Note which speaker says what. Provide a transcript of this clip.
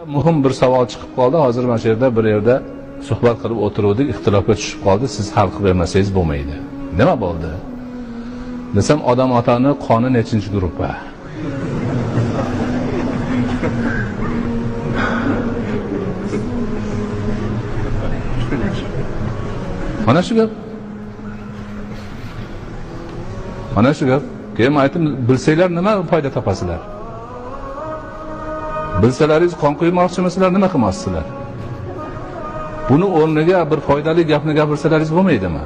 Speaker 1: Muhim bir savol chiqib qoldi. Hozir mana shu yerda bir yerda suhbat qilib o'tiruvdik, ixtilofga tushib qoldi. Siz hal qilib bermasangiz bo'lmaydi. Nima bo'ldi? Desam, odam otani qoni nechinchi gruppa? Mana shu gap. Mana shu gap. Keyin aytdim, bilsanglar nima foyda topasizlar? Bilsalaringiz qon quymoqchimisizlar, nima qilmoqchisizlar? Buni o'rniga bir foydali gapni gapirsalaringiz bo'lmaydimi?